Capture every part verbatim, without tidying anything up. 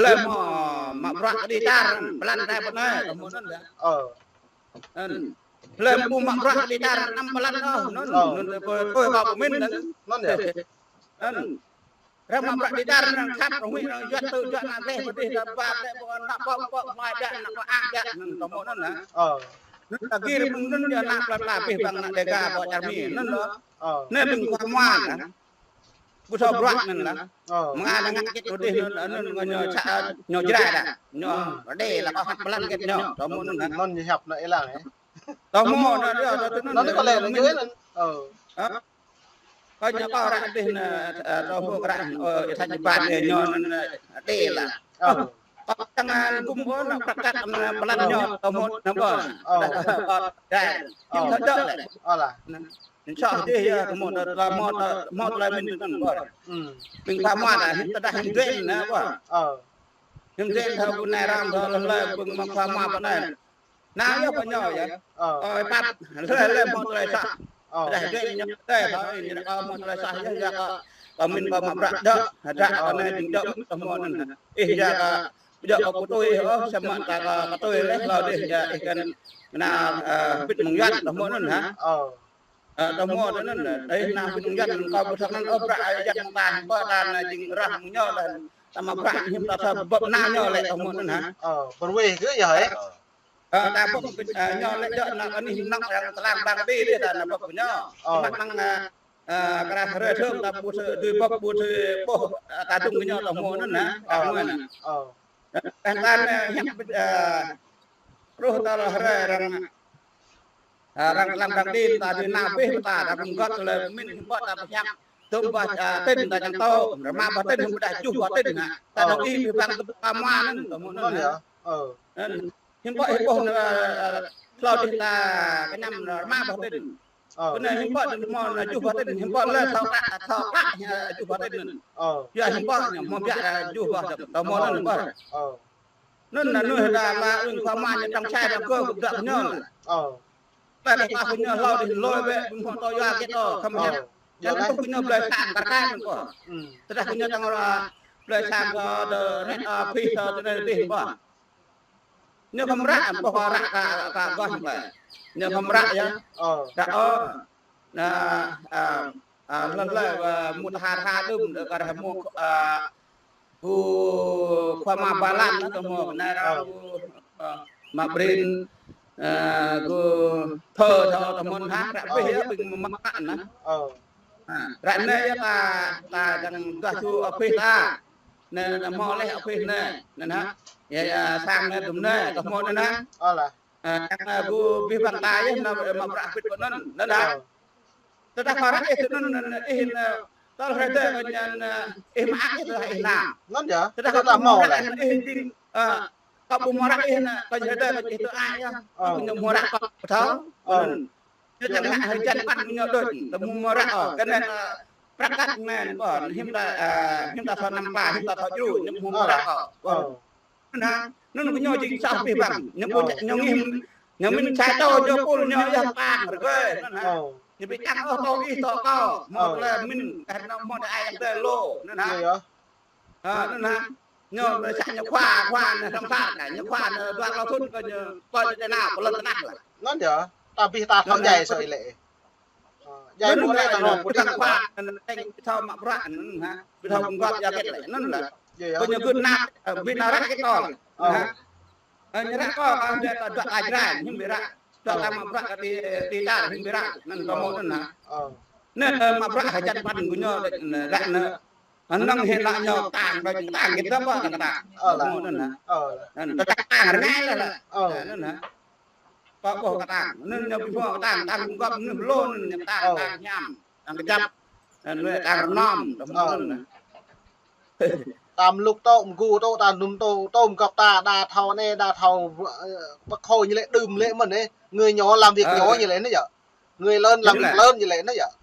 Hlơi mă, mă bruă kơ đi čar, pơlăn rai pơ anai, tơhmô anŭn yơh. Ơ. Anŭn. Hlơi mă ƀu mă bruă kơ đi čar, anăm pơlăn ôh, anŭn. Ơ. Anŭn tơpă, tơpă kâo pơmĭn anŭn. Anŭn yơh. Anŭn. Arăng mă bruă đi čar, arăng khăp, arăng huĭ, arăng juăt tŭ, juăt ană gleh, pơdih, ta ba, ta pô, ană pô, pô, mai biă, ană pô, ang biă, anŭn tơhmô anŭn yơh. Ơ. Anŭn ta gir mơ̆ng anŭn yơh ană plơi pla abih bang ană Dêga, pô čar Mi, anŭn yơh. Ơ. Anai ƀing khua mua anŭn. Ƀu thâo bruă anŭn lah. Ơ. Mơ̆ng anai ngă kĕt pơdih anŭn, anŭn ngă ñu čă, ñu Jrai dah. Ñu Rơđê lah kâo hăp pơlăn kĕt ñu. Tơhmô anŭn lah. Anŭn ñu hăp anŭn ih lăng, ơ. Tơhmô anŭn yơh, tơhmô anŭn. Anŭn kâo lĕ ñu anŭn. Ơ. Hă? Kâo ñu kâo ră adih anŭn, ơ, tơhmô kơ ră, ơ, ih tha ñu ƀan anŭn ñu anŭn, ơ, Rơđê lah. Ơ. Kâo čang anŭn gum ƀu anŭn prăk kăk anŭn pơlăn ñu, tơhmô anŭn ƀu. Ơ. Ơ, Jrai. Ơ. Ñu thâo dŏ lĕ. Ơ lah. Anŭn. Ñu soh dih yơh, tơhmô tơ-, tơhmô tơ-, tơhmô tơlơi mĭn tơnăn ƀơh. Hm. Ƀing khua mua dah, hiư̆m tơdah hiư̆m duen anŭn ƀơh. Ơ. Hiư̆m duen thâo ƀu nai răm thâo lơh lơi ƀing mă khua mua pơ anai. Nao yơh pơ ñu yơh. Ơ. Ơ, pap, lơh lơi hmâo tơlơi soh. Ơ. Tơdah duen ñu tơlơi thâo, ñu kơ hmâo tơlơi soh yơh, yua kơ, kơ mĭn kơ mă bruă dŏ, hơdră kơ anai jing dŏ, tơhmô anŭn. Ih yua kơ, dŏ kơ pơtui, ôh, samơ̆ ta kơ, kơ tui leh, hlâo dih, yua ih kăn, kơna, ơ, bĭt mơ̆ng yuan, tơhmô anŭn hă. Ơ. Ơ, tơhmô tơ anŭn, ơ, ih nao ƀing nông dân, kâo ƀu thâo anŭn, ơ, bruă, ơ, dân ta, ƀơ ta anai jing rah mơ̆ng ñu dah, ta mă bruă hiư̆m ta thâo bưp nao ñu lĕ tơhmô anŭn hă. Ơ, pơruai kơ yơh, ơ. Ơ, ta bưp, ơ, ñu lĕ dŏ anŭn anih anŏ yang tơlang bang ti dih ta anŭn bưp ñu. Ơ. Mă mơ̆ng, ơ, ơ, krah rơ̆ thơm ta ƀu thâo, dưi bưp ƀu thâo ƀuh, ơ, ta dŭng kơ ñu tơhmô anŭn hă. Ơ. Tơhmô anŭn. Ơ. Tơdah ta anai, ơ, hiăp, ơ, truh tơl hrơi arăng, ơ, arăng lăng arăng đin ta dưi nao abih ta, ta gum gŏp tơlơi pơmĭn hiư̆m pă ta pơhiăp. Tơm ƀah, ơ, tin ta čang tŏ, rơma ƀah tin, hơmâo dah juh ƀah tin hă. Ta dŏ ih abih bang tơpă khua mua anŭn, tơhmô anŭn hă. Ơ. Anŭn. Hiư̆m pă ih ƀuh anŭn, ơ, hlâo dih ta kơñăm rơma ƀah tin. Ơ. Pơ anai hiư̆m pă tơhmô anŭn juh ƀah tin, hiư̆m pă lĕ thâo kă, thâo kă, ơ, juh ƀah tin anŭn. Ơ. Yua hiư̆m pă ñu hmâo biă, ơ, juh ƀah tin, tơhmô anŭn ƀơh. Ơ. Anŭn, anŭn dah mă ƀing khua mua ñu trong sai dah kơ gum dŏ kơ ñu lah. Ơ. Ƀơi ƀơi kơ ñu hlâo dih lôi bĕ, ƀing hmâo tơlơi yua kơ tơ, khăm hiăp. Ơ. Čang tŭ kơ ñu blơi sang kar kaĭ anŭn kơ. Hm. Tơdah kơ ñu čang ră blơi sang kơ tơ rĕt, ơ, pih tơ tơ rĕt dih ƀơh. Ñu khăm ră, ƀơh kơ ră kơ, kơ gơh ƀơh. Ñu khăm ră yơh. Ơ. Ră ơ. Anŭn, ơ, ơ, lơh lơi, ơ, mŭt ha ha đưm, kar hmâo, ơ, gu khua mua ba lăn anŭn tơhmô, anai ră gu, ơ, mă prin, ơ, gu thơ thơ tơhmô hă, ră abih yơh ƀing mă mă anŭn. Ơ. Hă, ră anai yơh ta, ta dăng duah ču abih ta. Anai, anai hmâo leh abih anai, anŭn hă. Yơh, yơh, sang anai dŭm anai, tơhmô anŭn hă. Ơ lah. Ơ, čang, ơ, gu abih bang ta yơh, anŭn, ơ, mă bruă abih pơ anŭn, anŭn hă. Ơ. Tơdah kơ ră ih tơ anŭn, anŭn, ih anŭn, tơl hrơi tơ kơ ñu anŭn, ơ, ih mă ak ih tơdah ih nao. Anŭn yơh. Tơdah kơ ƀu hmâo ră ih anŭn, ih ding, ơ, kơ ƀu hmâo ră ih anŭn, kơ hrơi tơ kơ ih tơ ai yơh. Ơ. Kơ ñu hmâo ră kơ ƀu thâo. Ơ. Anŭn. Ñu čang ngă hơjăn păn ñu đôč, tơ ƀu hmâo ră ôh. Kơ anŭn, ơ, prăk kăk anŭn, ƀơh, hiư̆m ta, ơ, hiư̆m ta thâo năm pă, hiư̆m ta thâo djru, ñu ƀu hmâo ră ôh. Ơ. Anŭn hă, anŭn kơ ñu jing soh abih bang. Ñu ƀu, ơ, ñu ngih, ñu mĭn sa čô, ñu pul, ñu yơh pang rơgơi. Anŭn hă. Ơ. Ñu ƀu čang ôh tơ ih tơ kâo. Hmâo, ơ, tơlơi mĭn, kơ anŭn hmâo tơ ai yang tơ lô. Anŭn hă. Ơ, anŭn hă. Ñu ƀu čang ñu khua, khua anŭn samsar kơ, ñu khua anŭn dua klâo thŭn kơ ñu, kơ ñu tơnap, pơlŏn tơnap lah. Anŭn yơh, ta abih ta thâo djai sơ lĕ. Ơ, djai mơ̆ng anai ta hmâo pơding khua, anŭn tơl thâo mă bruă, anŭn hă. Ƀu thâo gum gŏp yua kĕt lĕ, anŭn lah. Yơh, yơh. Kơ ñu gưt nap, ơ, ƀing anŭn ră kơ tơl. Ơ. Hă? Ơ, ñu ră kơ, kơ ñu ta dŏ kơ Jrai, hiư̆m ƀu ră. Dŏ ta mă bruă kơ đi, đi čar, hiư̆m ƀu ră. Anŭn tơhmô anŭn hă. Ơ. Anŭn, ơ, mă bruă hơjăn păn kơ ñu, ră anŭn. Anŭn hĭ lah ñu kơtang, đôč kơtang, kơ tơpă kơtang. Ơ lah. Tơhmô anŭn hă. Ơ lah. Anŭn, tơdah kơtang rơngai lah lah. Ơ. Anŭn hă. Pă ƀôh kơtang, anŭn ñu ƀu hmâo kơtang, kơtang gum gŏp anŭn lŏn, kơtang, ơ, kơtang hiam, kơtang kơjăp, anŭn kơtang rơnom, tơhmô anŭn. Ơ. Tam luk tŏ, mgu tŏ, ta dŭm tŏ, tŏ gum gŏp ta, đa thâo anai, đa thâo, ơ, pơkhŏ ñu lĕ đưm lĕ mơ̆n anai. Người nhỏ làm việc, ơ, nhỏ ñu lĕ anai yơh. Người lớn làm việc, ơ, lớn ñu lĕ anai yơh.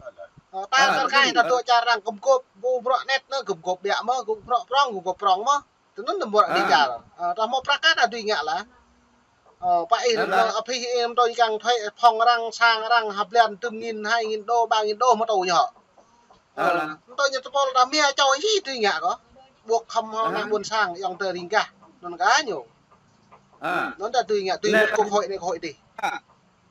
Ơ, ta, ơ, kar kaĭ ta dŏ čar arăng gum gŏp, ƀu bruă anet anai gum gŏp biă mơ̆, gum bruă prŏng, gum gŏp prŏng mơ̆. Tui anŭn tơmô arăng đi čar. Ơ, ta hmâo prăk kăk ta dưi ngă lah. Ơ, pă ih, ơ, abih ih anŭn tui kăng thuê phòng arăng, sang arăng, ha blan dŭm nghìn, hai nghìn đô, ba nghìn đô hmâo tui ñu hă. Ơ, anŭn tui ñu tơpul ta mia čô ih dưi ngă kơ. ƀuh khŏm hŏ ană ƀôn sang, ayŏng adơi ring gah. Anŭn kah ñu. Anŭn ta tui ngă, tui ngă kơ hội anai kơ hội adih.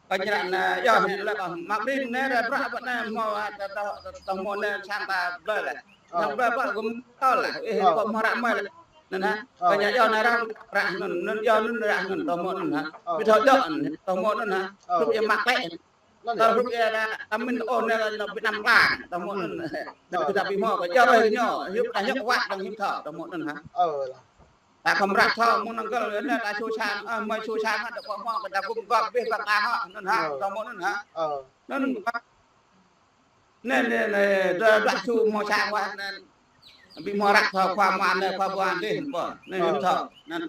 Kơ ñu anai, yơh, anai lĕ kơ mă ƀing anai ră bruă ƀă anai hmâo, ta, ta, ta hmâo anai sang ta blơi lĕ. Sang blơi ƀă gum tơl lĕ, ih, kơ hmâo ră mơi lĕ. Anŭn hă. Kơ ñu yơh anai ră, ră anŭn, anŭn yơh anŭn ră anŭn, ta hmâo anŭn hă. Ƀu thâo djơ̆ anŭn, ta hmâo anŭn hă. Hrup yơh mă klĕ. Anŭn yơh. Tơl hrup yơh ta, ta mĭn ôh anai lĕ Việt Nam lăng, ta hmâo anŭn. Anŭn ta ƀu hmâo, kơ yơh anŭn, hrup ta nhŏk wă dơ̆ng hiư̆m thâo, ta hmâo anŭn hă. Ta khŏm ră thâo mơ̆ng anŭn kơ anai ta su sang, ơ, mơi su sang, ta kơ hmâo kơ ta gum gop abih bang ta hă, anŭn hă, ta hmâo anŭn hă. Anŭn, anai, anai, anai, ta, ta su hmâo sang wă anŭn. Ƀu hmâo ră thâo khua mă anai, khua ƀuăn adih, pô. Anai, hiư̆m thâo. Anŭn.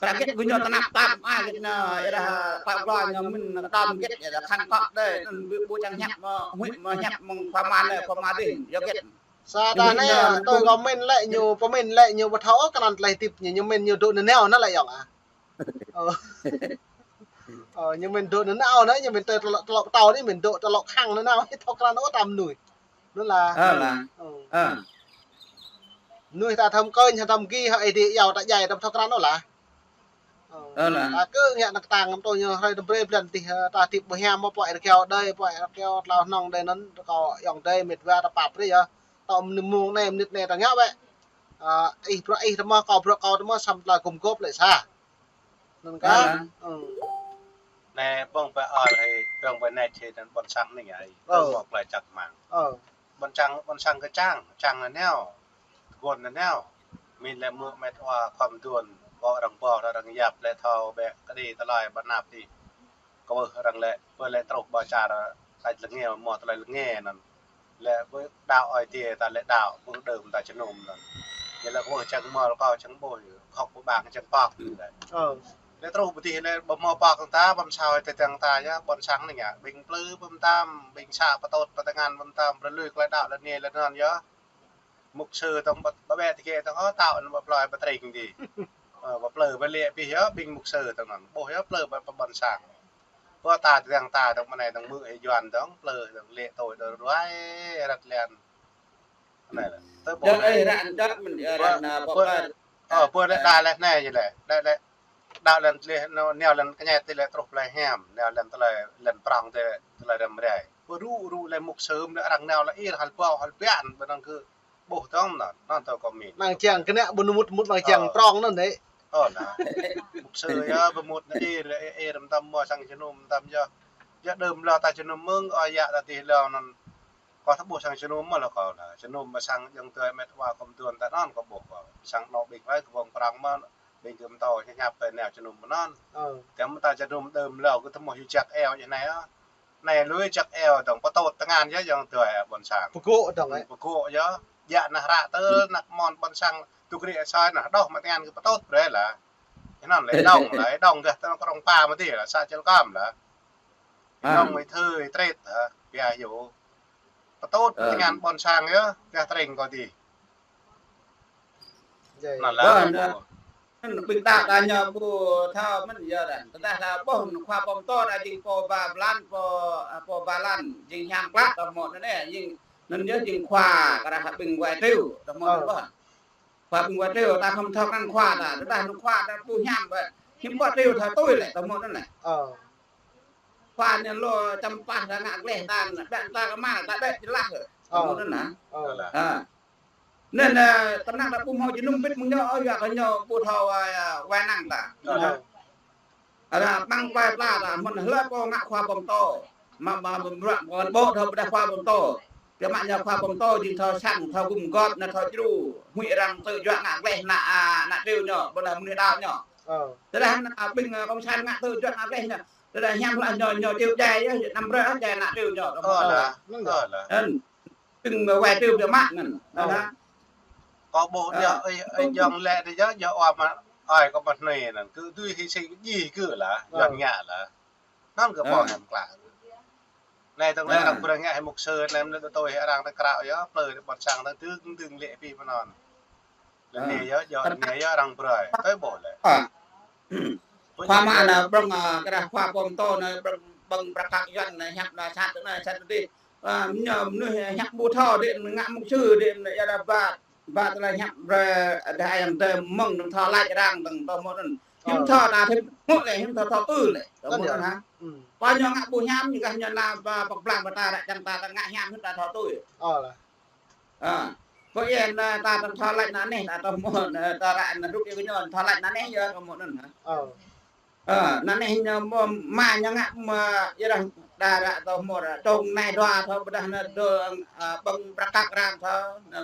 Kơ git gơñu tơnap tap, ah, git anai, yơh dah, pă glô ñu mĭn kơdŏm git, yơh dah khăng kŏk dih, anŭn ƀu, ƀu čang hiăp mơ̆, huĭ mơ̆ hiăp mơ̆ng khua mă anai, khua mă adih, yơh git. Sa ta anai, tui kâo mĭn lĕ ñu, pơmĭn lĕ ñu ƀu thâo ôh kơ anăn tơlơi hơdip ñu, ñu mĭn ñu dŏ nanao anŭn lĕ yơh ah. Ơ. Ơ, ñu mĭn dŏ nanao anŭn, ñu mĭn tơ tơlŏk, tơlŏk pơtâo anai, mĭn dŏ tơlŏk khăng nanao, thâo krăn ôh ta mơnuih. Anŭn lah. Ơ lah. Ơ. Ơ. Mơnuih ta thâo kơnh, thâo gih, hă ih dih yua ta djai, ta thâo krăn ôh lah. Ơ. Ơ lah. Ta kơ ngă anăk tang, tơ ñu hrơi tơm brơi blan tih, ơ, ta hơdip ƀu hiam, pơhiăp rơgao đơi, pơhiăp rơgao tlao hnong đơi anŭn, kâo ayŏng adơi, met wa ta pap brơi yơh. Tơ mơnit mông anai, mơnit anai ta ngă wơ̆t. Ơ, ih bruă ih tơma, kâo bruă kâo tơma, samơ̆ tơlơi gum gop lĕ sa. Anŭn kah. Ơ. Anai ƀơ̆ng ƀơi ôl hĭ, ƀơ̆ng ƀơi net hĭ anŭn ƀôn sang anai ngă hĭ. Ơ. Ƀơ̆ng mơ̆ tơlơi čang kơmang. Ơ. Ƀôn sang, ƀôn sang kơ čang, čang nanao. Tơguan nanao. Mĭn lĕ mơ̆ met wa khŏm duôn, ƀô̆ arăng ƀô̆, arăng yap lĕ thâo bĕ kơđi tơlơi ƀơi anăp adih. Kơ arăng lĕ, ƀơi lĕ truh ƀơi čar, ta lơnge, mơ̆ tơlơi lơnge anŭn. Lĕ ƀơi đaŏ Ơi Adai ta lĕ đaŏ, ƀơi đơm ta jơnum anŭn. Ñu lĕ ƀơi čang mơ̆l kâo čang ƀuh, khŏk ƀơi ƀang čang pŏk lĕ. Ơ. Lĕ truh ƀơi adih lĕ ƀu hmâo pŏk ta, ƀăm sao tơ tơng ta yơh, ƀôn sang anai ngă, ƀing plư ƀăm tam, ƀing să pơtôt pơtơngan ƀăm tam, brơi lui tơlơi đaŏ lĕ anai lĕ anŭn yơh. Mục sư tơ̆ng ƀă, ƀă ƀĕ tơkê tơ̆ng ôh, tao anŭn ƀă plơi ƀă tring dih. Ơ, ƀă plơi ƀă lĕ abih yơh, ƀing mục sư tơ̆ng anŭn. Ƀuh yơh plơi ƀă, ƀă ƀôn sang. Ƀă ta tơ̆ng ta tơ̆ng mơnai tơ̆ng mơ̆ hĭ Yuan tơ̆ng, plơi tơ̆ng lĕ tui đơ ruai, răt lĕn. Anai lah. Tơ ƀuh. Dơ̆ng lĕ. Ơi, ră anŭn dơ̆ng mơ̆n, ơ, ƀă, ră anŭn ƀă ƀă. Ơ, ƀă lĕ đa lĕ anai yơh lĕ. Lĕ, lĕ. Đaŏ lĕn tơlơi, nao, nao lĕn kơñet tơlơi truh tơlơi hiam, nao lĕn tơlơi lĕn prŏng tơlơi, tơlơi răm rai. Ƀă rŭ, rŭ lĕ mục sư mơ̆ lĕ arăng nao lĕ ir hal ƀâo, hal ƀiăn, ƀă anŭn kơ ƀuh tơ̆ng anŭn, anŭn tơ kâo mĭn. Năng čang kơnă ƀu mŭt mŭt năng čang prŏng anŭn dih. Ơ, nah. Mục sư yơh, ƀu mŭt anŭn ir, ir, ir, mơtam mơ̆ sang jơnum, mơtam yơh. Yơh đơm lŏ ta jơnum mơ̆ng, ơ, yă ta dih lŏ anŭn. Kâo thâo ƀuh sang jơnum mơ̆ lŏ kâo anŭn. Jơnum mơ̆ sang ayŏng adơi met wa khŏm duôn ta anŭn kâo ƀuh kâo. Sang anŏ ƀing wai kơ ƀơ̆ng prŏng mơ̆, ƀing kơ mơtâo ñăp tơ nao jơnum mơ̆ anŭn. Ơ. Tơm ta jơnum đơm lŏ kơ thâo mơ̆ hyu jak eo yơh anai ôh. Anai lui jak eo dơ̆ng pơtôt tơngan yơh ayŏng adơi ƀôn sang. Pơgŏ dơ̆ng, ơ. Pơgŏ yơh. Djă nah ră tơl anăk mơ̆n ƀôn sang tŭ krĭ asơi nah đôč mă tơngan kơ pơtôt brơi lah. Anŭn lĕ đŏng lah, đŏng gah tơngan krong pa mơ̆ dih lah, să čel kam lah. Đŏng mơi thơi tret hă, pia yơh. Pơtôt tơngan ƀôn sang yơh, gah tring kâo dih. Anŭn lah. Ƀing ta ta ñu ƀu thâo mơ̆n yơh đah. Tơdah ta ƀuh khua pơtô đa jing pô ba blan, pô, a, pô ba lan, jing hiam klă ta hmâo anŭn yơh, jing, anŭn yơh jing khua kơ đah ƀing wai triu, ta hmâo anŭn ƀơ̆n. Khua ƀing wai triu, ta khŏm thâo krăn khua ta, tơdah anŭn khua ta ƀu hiam ƀơ̆n. Hiư̆m pă triu ta tui lĕ, ta hmâo anŭn lĕ. Khua anai lŏ čăm pah ta ngă gleh ta, ƀĕ ta kơmar, ta đĕ jelah. Ơ. Tơmŭt anŭn nah. Ơ. Ơ. Anŭn, ơ, tơnăng ta ƀu hmâo jơnum bĭt mơ̆ng ñu, ơ, yua kơ ñu ƀu thâo, ơ, wai năng ta. Ơ. Ơ, ƀăng plơi pla ta, mơ̆n hlơi pô ngă khua pơtô. Mă, mă, mă, mă, mă, ƀu thâo ƀơdah khua pơtô. Tơdah mă ñu khua pơtô, jing thâo sang, thâo gum gop, anŭn thâo djru. Huĭ arăng tơjuă ngă gleh, ană, a, ană triu ñu, ƀôdah mơnuih đaŏ ñu. Ơ. Tơdah ană, a, ƀing, a, kông san ngă tơjuă ngă gleh ñu. Tơdah hiam lah ñu, ñu triu djai yơh, năm brơi djai ană triu ñu. Ơ lah, ơ lah. Anŭn, ƀing wai triu biă mă anŭn. Ơ. Anŭn lah. Kâo ƀuh djơ̆, ơi, ơi, ayŏng lĕ dih yơh, yơh ua mă, ơi, kâo mă hnui anŭn. Kơ tui hi sing ji kơ lah, Yuan ngă lah. Anŭn kơ pô hiam klă. Anai tơ̆ng lĕ arăng brơi ngă hĭ mục sư, anai mơ̆n tui arăng tơ krao yơh, plơi ƀôn sang tơ dưng, dưng lĕ pi mơnơ̆ng. Lĕ anai yơh, yơh, anai yơh arăng brơi. Tui ƀuh lĕ. Khua mă anai ƀơ̆ng, a, kơ đah khua pơtô anai ƀơ̆ng, ƀơ̆ng prăk kăk Yuan anai hiăp anai sat anai sat dih. A, ñu mơnuih hiăp ƀu thâo dih ngă mục sư dih anai yơh đa ƀă. Ba tơlơi hiăp brơi dah ayang tơ mơ̆ng nơ̆ng thâo laĭ arăng tơ̆ng tơ mơ̆n anŭn. Hiư̆m thâo ta thêm mơ̆ lĕ, hiư̆m thâo thâo ư lĕ, tơ mơ̆n anŭn hă. Pơ ñu ngă ƀu hiam ñu kah ñu na ba pơk blang ba ta ră čang ta ta ngă hiam hiư̆m ta thâo tui. Ơ. Pơ yơh na ta tơ̆ng thâo laĭ anai neh, ta tơ mơ̆n, ta ră anŭn hrup yơh kơ ñu thâo laĭ anai neh yơh tơ mơ̆n anŭn hă. Ơ, anai neh ñu mơ̆ ma ñu ngă mơ̆ yơh dah đa ră tơ mơ̆n, tơ̆ng nai dua thâo ƀôdah na dơ, ơ, ƀơ̆ng prăk kăk arăng thâo, na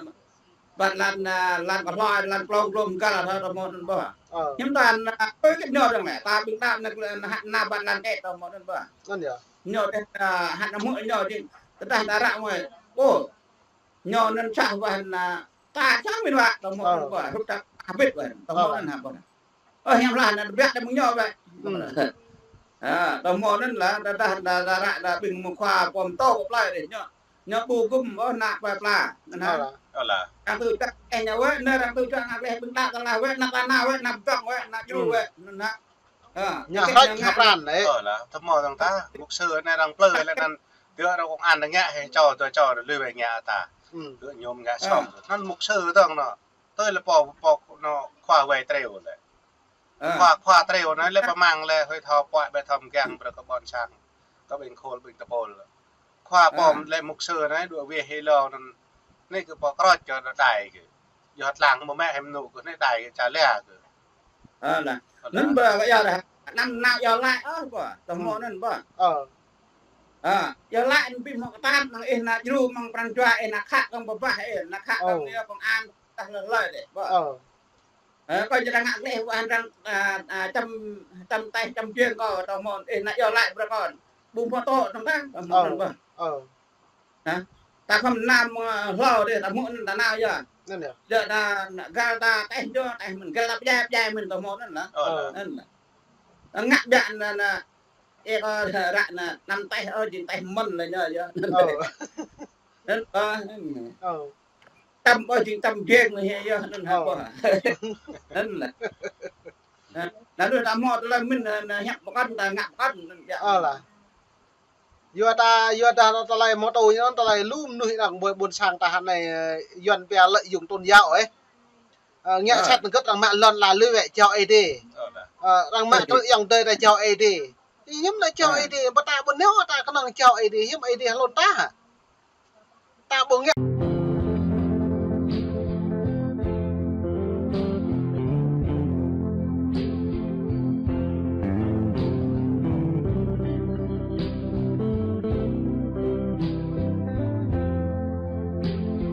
ƀăt lăn, ơ, lăn kơ hloi, lăn plông glông găl thâo tơ mơ̆n anŭn ƀơh. Hiư̆m ta na, ơ, kơ ñu dơ̆ng lĕ, ta ƀing ta na, na, na ƀăt lăn kĕ tơ mơ̆n anŭn ƀơh. Ñu dêh, ơ, hăt na mơ̆ ñu ding, tơdah ta ră mơ̆, ơ, ñu anŭn čah wơ̆t na, ta čang mĭn wă, tơ mơ̆n anŭn ƀơh, hrup ta hơbĭt wơ̆t, tơ mơ̆n anŭn hă ƀơh. Ơ, hiam lah, na biă đe mơ̆ng ñu wơ̆t. Ơ, tơ mơ̆n anŭn lah, ta, ta, ta, ta ră, ta ƀing mơ̆ng khua pơm tô kơ plơi dêh, ñu, ñu ƀu gum, ơ, na plơi pla, anŭn hă. Ơ lah. Arăng tŭ čang, ơ, ñu wơ̆t, na arăng tŭ čang, ngă leh ƀing ta, ta lah wơ̆t, na ta na wơ̆t, na dŏng wơ̆t, na djru wơ̆t, anŭn hă. Ơ, ñu hơč hơpran, ơ. Ơ lah, tơ mơ̆n dơ̆ng ta, mục sư anai arăng plơi lĕ anŭn, tơ arăng công an ngă, hĕ, čô, tơ čô, lui wơ̆t ngă ta. Tơ ñu ngă song, anŭn mục sư dơ̆ng anŭn. Tui lĕ pô, pô, anŭn khua wai triu lĕ. Khua, khua triu anai lĕ pơmăng lĕ hơi thâo puă ƀĕ thâo mgang brơi kơ ƀôn sang. Kơ ƀing khul ƀing tơpul. Khua pô lĕ mục sư anai dua wih hĭ lô anŭn. Anai kơ pô krôč kơ đai kơ. Yua lăng mơ̆ mĕ hĕm nŭ kơ anai đai kơ ča lĕ kơ. Ơ lah. Anŭn ƀơh kơ yua lah. Anăm nao yua laĭ ôh ƀơh. Tơ mơ̆n anŭn ƀơh. Ơ. Ơ, yua laĭ anŭn ƀing mơ̆ kơtan mơ̆ng ih na djru mơ̆ng pran jua ih na khă kơ̆ng pơbah ih na khă kơ̆ng yua công an tah lơ lơi dêh ƀơh. Ơ, kơ ñu ta ngă gleh wơ̆t arăng, ơ, ơ, čăm, čăm taih, čăm jeng kơ tơ mơ̆n, ih na yua laĭ brơi kơ. Ƀu pơtô tơ̆ng ta, tơ mơ̆n ƀơh. Hă? Ta khŏm năm, ơ, hlâo dêh, ta mơ̆n ta nao yơh. Anŭn yơh. Djơ̆ ta, na, găl ta taih djơ̆, taih mơ̆n, găl ta pơdjai, pơdjai mơ̆n tơ mơ̆n anŭn lah. Ơ. Anŭn lah. Ta ngă biă anŭn, anŭn, ih kơ ră anŭn, năm taih, ơ, jing taih mơ̆n lah ñu yơh. Ơ. Anŭn, ơ, anŭn. Ơ. Čăm ƀơh jing čăm jeng anai yơh, anŭn hă ƀơh. Anŭn lah. Anŭn, anŭn ta hmâo tơlơi mĭn, anŭn, hiăp pơkŏn, ta ngă pơkŏn, anŭn yơh. Ơ lah. Yua ta, yua ta, tơlơi mơ̆ tui ñu, tơlơi lu mơnuih arăng ƀôn, ƀôn sang ta hă anai, ơ, Yuan pia lợi dụng tôn giáo, ơ. Ơ, ngă sat nơgơt arăng mă lŏn la lui wơ̆t jao Ơi Adai. Ơ, arăng mă krư̆ ayŏng adơi ta jao Ơi Adai. Hiư̆m anŭn jao Ơi Adai, ƀơ̆ ta ƀu nao ta kơnơ̆ng jao Ơi Adai, hiư̆m Ơi Adai hlŭn ta hă. Ta ƀu ngă